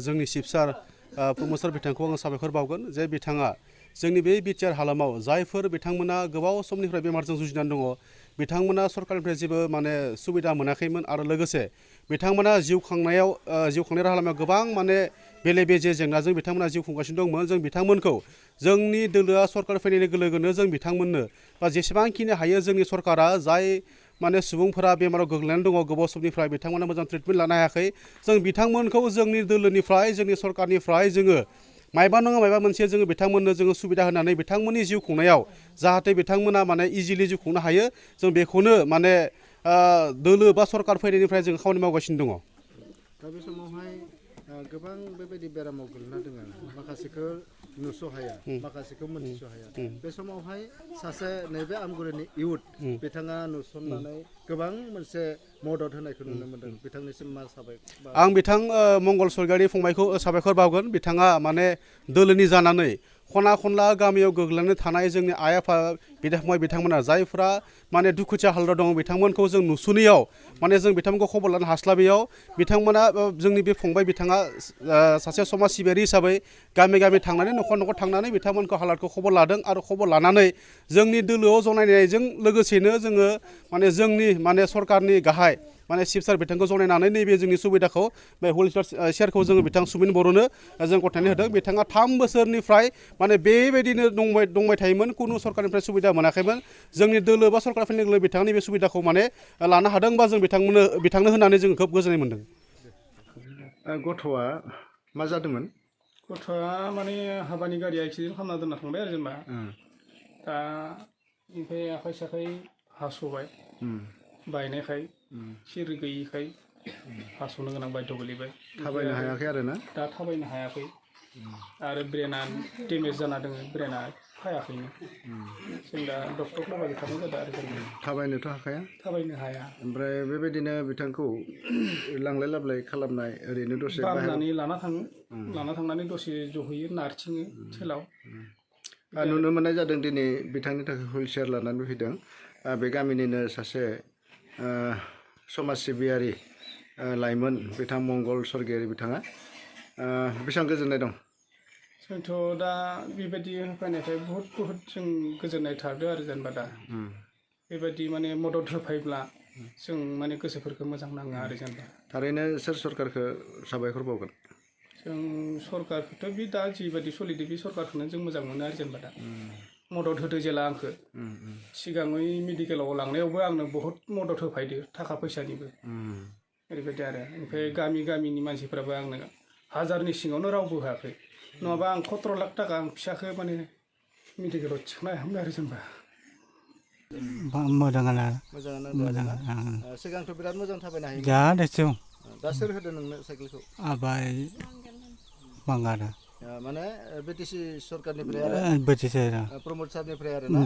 जोंनि चिफ सार प्रमद सार बिथांखौ आङो साबायखर बावगोन जे बिथाङा जोंनि बे बिटिआर हालामाव जायफोर बिथांमोना गोबाव समनिफ्राय बेमारजों जुजिनानै दङ बिथांमोना सरकारनिफ्राय जेबो माने सुबिदा मोनाखैमोन आरो लोगोसे बिथांमोना जिउ खांनाय राहा लामायाव गोबां माने बेले बेजे जेंनाजों बिथांमोना जिउ खुंगासिनो दंमोन जों बिथांमोनखौ जोंनि दोलोआ सरकार फैनाय लोगो लोगोनो जों बिथांमोननो बा जेसेबांखिनि हायो जोंनि सरकारा जाय माने सुबुंफोरा बेमाराव गोग्लैनानै दङ गोबाव समनिफ्राय बिथांमोना मोजां ट्रिटमेन्ट लानो हायाखै जों बिथांमोनखौ जोंनि दोलोनिफ्राय जोंनि सरकारनिफ्राय जोङो मायबा नङा मायबा मोनसे जोङो बिथांमोननो जोङो सुबिदा होनानै बिथांमोननि जिउ खुंनायाव जाहाथे बिथांमोना माने इजिलि जिउ खुंनो हायो जों बेखौनो माने दोलो बा सरकार फैनायनिफ्राय जों खामानि मावगासिनो दङ। दा बे समावहाय गोबां बेबायदि बेरामाव गोलैना दङ माखासेखौ नुस' हाया माखासेखौ मोनथिस' हाया बे समावहाय सासे नैबे आमगुरिनि इयुथ बिथाङा नुसननानै गोबां मोनसे मदद होनायखौ नुनो मोनदों बिथांनिसिम मा साबायखर आं बिथां मंगल सरगयारि फंबायखौ साबायखर बावगोन बिथाङा माने दोलोनि जानानै खना खनला गामियाव गोग्लैनानै थानाय जोंनि आइ आफा बिदा फंबाय बिथांमोना जायफ्रा माने दुखुथिया हालोदाव दङ बिथांमोनखौ जों नुसुनैयाव माने जों बिथांमोनखौ खबर लानो हास्लाबैयाव बिथांमोना जोंनि बे फंबाय बिथाङा सासे समाज सिबियारि हिसाबै गामि गामि थांनानै न'खर न'खर थांनानै बिथांमोनखौ हालोदखौ खबर लादों आरो खबर लानानै जोंनि दोलोआव जनायनायजों लोगोसेनो जोङो माने जोंनि माने सरकारनि गाहाय माने चिफ सार बिथांखौ जनायनानै नैबे जोंनि सुबिदाखौ बे हुइलचेयार शेयारखौ जोङो बिथां सुमिन बर'नो जों गथायनानै होदों बिथाङा 3 बोसोरनिफ्राय माने बेबायदिनो दंबाय थायोमोन कुनु सरकारनिफ्राय सुबिदा मोनाखैमोन जोंनि दोलो बा सरकार फैनाय लोगो बिथांनि बे सुबिदाखौ माने लानो हादों बा जों बिथांनो होनानै जों खोब गोजोननाय मोनदों। गथ'आ मा जादोंमोन? गथ'आ माने हाबानि गारिया एक्सिडेन्ट खालामना दोनना थांबाय आरो जेनेबा दा ओमफ्राय आखाइ साखाइ हास'बाय बायनायखाय सिर गैयिखाय हास'नो गोनां बायद' गोलैबाय थाबायनो हायाखै आरो ना दा थाबायनो हायाखै आरो ब्रेना डेमेज जाना दङ ब्रेना फायाखैनो जों दा डक्टरखौ लाबोबाय थानाय जादों आरो जों थाबायनोथ' हाखाया थाबायनो हाया ओमफ्राय बेबायदिनो बिथांखौ लांलाय लाबोलाय खालामनाय ओरैनो दसे बामनानै लाना थांनानै दसे जहैयो नारथिङो थेलाव नुनो मोननाय जादों दिनै बिथांनि थाखाय हुइलचेयार लानानै फैदों बे गामिनिनो सासे समाज सिबियारि लाइमोन बिथां मंगल सरगयारि बिथाङा बेसेबां गोजोननाय दं? जोंथ' दा बेबायदि होफैनायखाय बहुद जों गोजोननाय थादों आरो जेनेबा दा बेबायदि माने मदद होफैब्ला जों माने गोसोफोरखौ मोजां नाङो आरो जेनेबा थारैनो सोर सरकारखौ साबायखर बावगोन? जों सरकारखौथ' बे दा जिबायदि सोलिदों बे सरकारखौनो जों मोजां मोनो आरो जेनेबा दा मदद होदो जेला आंखौ सिगाङै मेडिकेलाव लांनायावबो आंनो बहुत मदद होफैदो थाखा फैसानिबो ओरैबायदि आरो ओमफ्राय गामिनि मानसिफ्राबो आंनो हाजारनि सिङावनो रावबो होआखै नङाबा आं 17 लाख थाखा आं फिसाखौ माने मेडिकेलाव थिखांनो हायामोन आरो जेनेबा मोजाङानो सिगांथ' बिराद मोजां थाबायनो हायोमोन दा सोर होदों नोंनो साइकेलखौ? आबाय बांगारा माने बिटिसि सरकारनिफ्राय आरो बिटिसि प्रमद सारनिफ्राय आरो ना